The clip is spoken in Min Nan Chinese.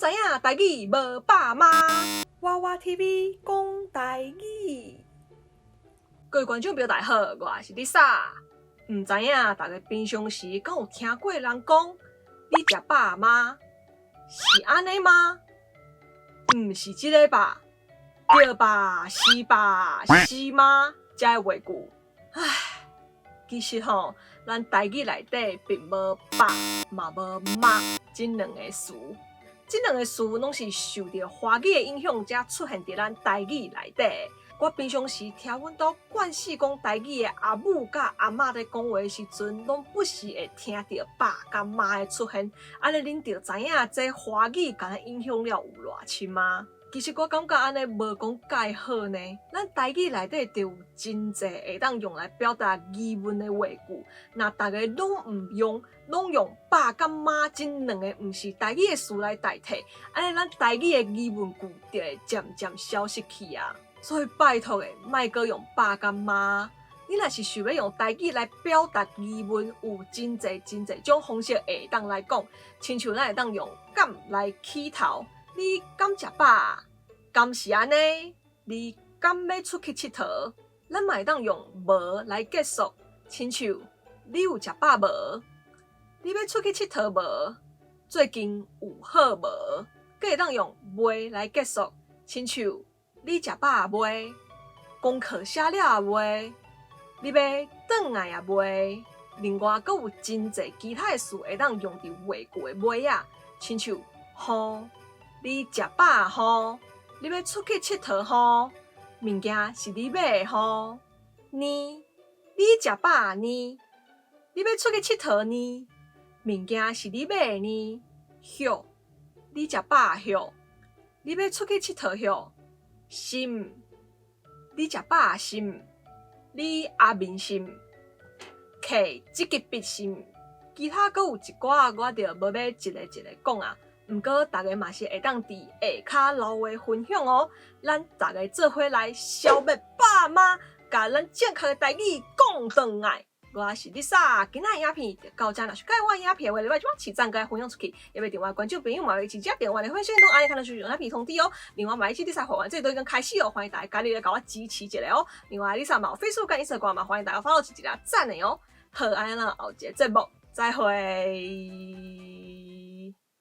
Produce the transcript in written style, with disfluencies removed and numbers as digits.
知影台語無饱嗎？娃娃 TV 講台語。各位觀眾朋友大家好，我是 Lisa。毋知影大家平常時敢有聽過人講你食飽嗎？是按呢嗎？毋是這个吧？對吧？是吧？是嗎？這个話句，唉，其實吼，咱台語內底並無飽嘛無嗎這兩个詞，這兩个詞攏是受著華語的影響，才出現佇咱台語內底。我平常時聽阮兜慣勢講台語的阿母佮阿嬤咧講話的時陣，攏不時會聽著飽佮嗎的出現。按呢，恁就知影這華語共咱影響了有偌深嗎？其實我感覺按呢無講蓋好呢。咱台語內底就有真濟會當用來表達疑問的話句，若逐个攏毋用，攏用飽佮嗎這兩个毋是台語的詞來代替，按呢咱台語的疑問句就會漸漸消失去啊。所以拜託的，莫閣用飽佮嗎。你若是想欲用台語來表達疑問，有真濟真濟種方式會當來講，親像咱會當用敢來起頭，你敢食飽？敢是按呢？你敢欲出去𨑨迌？咱嘛會當用無來結束，親像你有食飽無？你欲出去𨑨迌無？最近有好無？閣會當用未來結束，親像你食飽未？功課寫了未？你欲轉來啊未？另外，閣有真濟其他的詞會當用佇話句的尾仔，親像吼，你食飽吼？你欲出去𨑨迌吼？物件是你買的吼？呢？你食飽呢？你欲出去𨑨迌呢？物件是你買的呢？許，你食飽許？你欲出去𨑨迌許？是毋？你食飽是毋？你阿面是毋？摕這支筆是毋？其他閣有一寡，我就無欲一个一个講啊。毋過逐家嘛是會當佇下跤留話分享哦。咱逐家做伙來消滅飽嗎，共咱正確的台語講轉來。我是 Lisa，今仔的影片就到這。若是喜歡我的影片的話，你拜託按讚佮分享出去，也袂另外觀眾朋友嘛會直接電話來分享，攏按呢看到就影片通知哦。另外嘛，一起 Lisa 會員制都已經開始哦，歡迎大家加入來共我支持一下哦。另外，Lisa 嘛有 Facebook 佮 Instagram 嘛，歡迎大家 follow 一下讚的哦。好，按呢咱後一个節目再會。